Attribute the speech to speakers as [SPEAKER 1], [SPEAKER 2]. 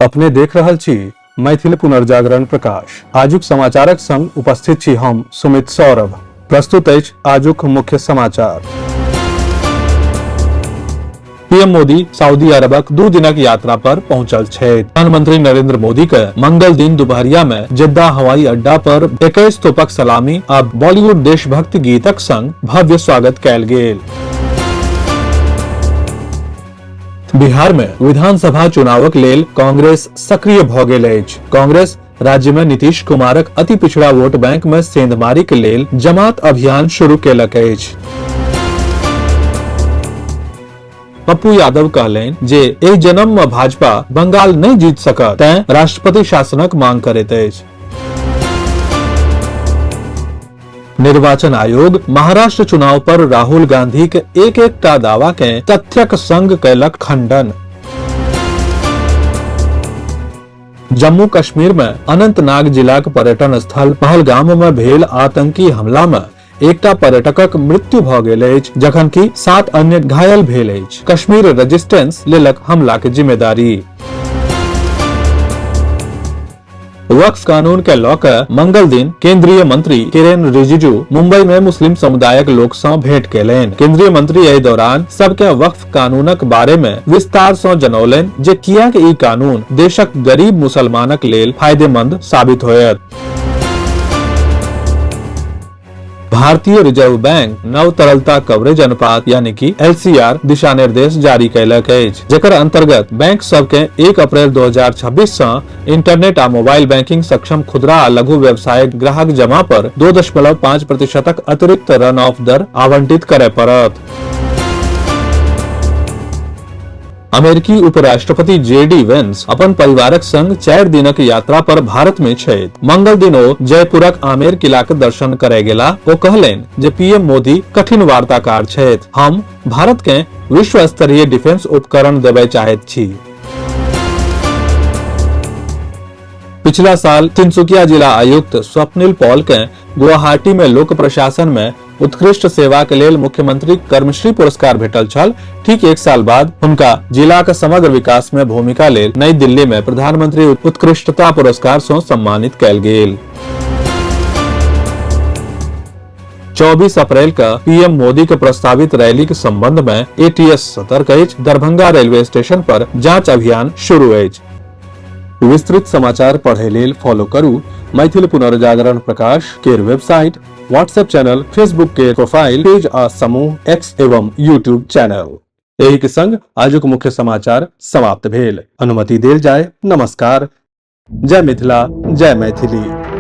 [SPEAKER 1] अपने देख रहल छी मैथिल पुनर्जागरण प्रकाश। आजुक समाचारक संग उपस्थित छी हम सुमित सौरभ। प्रस्तुत अछि आजुक मुख्य समाचार। पीएम मोदी सऊदी अरबक 2 दिनक यात्रा पर पहुंचल छथि। प्रधानमंत्री नरेंद्र मोदी के मंगल दिन दुपहरिया में जिद्दा हवाई अड्डा पर 21 तोपक सलामी आ बॉलीवुड देशभक्ति गीतक संग भव्य स्वागत कयल गेल। बिहार में विधानसभा चुनावक लेल कांग्रेस सक्रिय भ गेल अछि। कांग्रेस राज्य में नीतीश कुमारक अति पिछड़ा वोट बैंक में सेंधमारी के लेल जमात अभियान शुरू केलक अछि। पप्पू यादव कहलनि जे एहि जन्म में भाजपा बंगाल नहि जीत सकत, तें राष्ट्रपति शासनक मांग करैत अछि। निर्वाचन आयोग महाराष्ट्र चुनाव पर राहुल गांधी के एक एकटा दावा के तथ्यक संग कयलक खंडन। जम्मू कश्मीर में अनंतनाग जिलाक पर्यटन स्थल पहलगाम में भेल आतंकी हमला में एकटा पर्यटकक मृत्यु भ गेल अछि, जखनकि 7 अन्य घायल भेल अछि। कश्मीर रेजिस्टेंस लेलक हमला के जिम्मेदारी। वक्फ कानून के लऽ कऽ मंगल दिन केंद्रीय मंत्री किरेन रिजिजू मुंबई में मुस्लिम समुदायक लोक सँ भेंट केलनि। केंद्रीय मंत्री एहि दौरान सबके वक्फ कानूनक बारे में विस्तार सँ जनौलनि जे किएक ई कानून देशक गरीब मुसलमानक लेल फायदेमंद साबित होयत। भारतीय रिजर्व बैंक नव तरलता कवरेज अनुपात यानी कि एलसीआर दिशा निर्देश जारी कयलक अछि, जकर अंतर्गत बैंक सबके 1 अप्रैल 2026 सँ इंटरनेट आ मोबाइल बैंकिंग सक्षम खुदरा आ लघु व्यवसाय ग्राहक जमा पर 2.5 प्रतिशतक अतिरिक्त रन ऑफ दर आवंटित करय पड़त। अमेरिकी उपराष्ट्रपति जेडी वेंस अपन परिवारक संग 4 दिनक यात्रा पर भारत में छथि। मंगल दिन ओ जयपुरक आमेर किलाक दर्शन करय गेला। ओ कहलनि जे पीएम मोदी कठिन वार्ताकार छथि। हम भारत के विश्व स्तरीय डिफेंस उपकरण देबय चाहैत छी। पिछला साल तिनसुकिया जिला आयुक्त स्वप्निल पॉल के गुवाहाटी में लोक प्रशासन में उत्कृष्ट सेवा के लेल मुख्यमंत्री कर्मश्री पुरस्कार भेटल छल। ठीक 1 साल बाद हुनका जिलाक समग्र विकास में भूमिका लेल नई दिल्ली में प्रधानमंत्री उत्कृष्टता पुरस्कार सँ सम्मानित कयल गेल। 24 अप्रैल का पीएम मोदी के प्रस्तावित रैली के संबंध में एटीएस सतर्क अछि। दरभंगा रेलवे स्टेशन पर जांच अभियान शुरू अछि। विस्तृत समाचार पढ़े लेल फॉलो करू मैथिल पुनर्जागरण प्रकाश केर वेबसाइट, व्हाट्सएप चैनल, फेसबुक के प्रोफाइल पेज आ समूह एक्स एवं यूट्यूब चैनल। एहि के संग आजुक मुख्य समाचार समाप्त भेल। अनुमति देल जाय। नमस्कार। जय मिथिला, जय मैथिली।